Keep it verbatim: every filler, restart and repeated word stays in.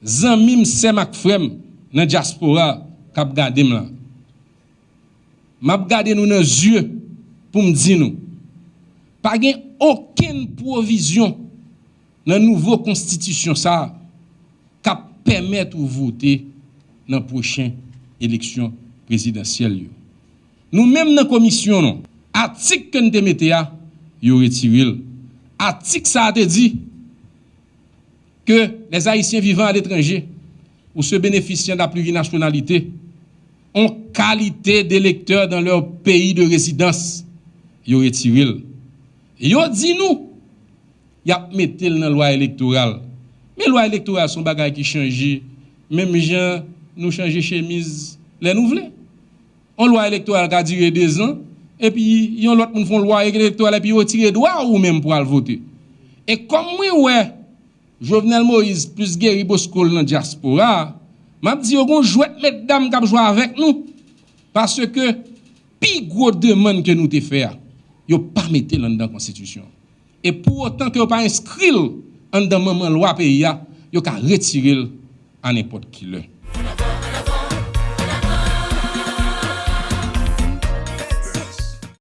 Zanmi m, sè m ak frè m nan dyaspora k ap gade m la, m ap gade nou nan zye pou m di nou, pa gen okenn pwovizyon nan nouvo konstitisyon sa a k ap pèmèt ou vote nan pwochen eleksyon prezidansyèl yo. Nou menm nan komisyon nou, atik ke n te mete a, yo retire l. Atik sa a te di, que les Haïtiens vivant à l'étranger ou ceux bénéficiant de la plurinationalité ont qualité d'électeurs dans leur pays de résidence. Yo retire l. Yo di nou y ap mete l nan lwa elektoral. Men lwa elektoral se yon bagay ki chanje menm jan nou chanje chemiz lè nou vle. Yon lwa elektoral ka dire dezan, epi yon lòt moun fè yon lwa elektoral epi yo retire dwa ou menm pou al vote. E kòm mwen wè Jovenel Moïse plis geri Bosco l nan dyaspora a, m ap di yo gon jwèt medam k ap jwe avèk nou. Paske pi gwo demann ke nou te fè a, yo pa mete l anndan konstitisyon an. E pou otan ke yo pa enskri l anndan manman lwa peyi a, yo ka retire l a nenpòt ki lè.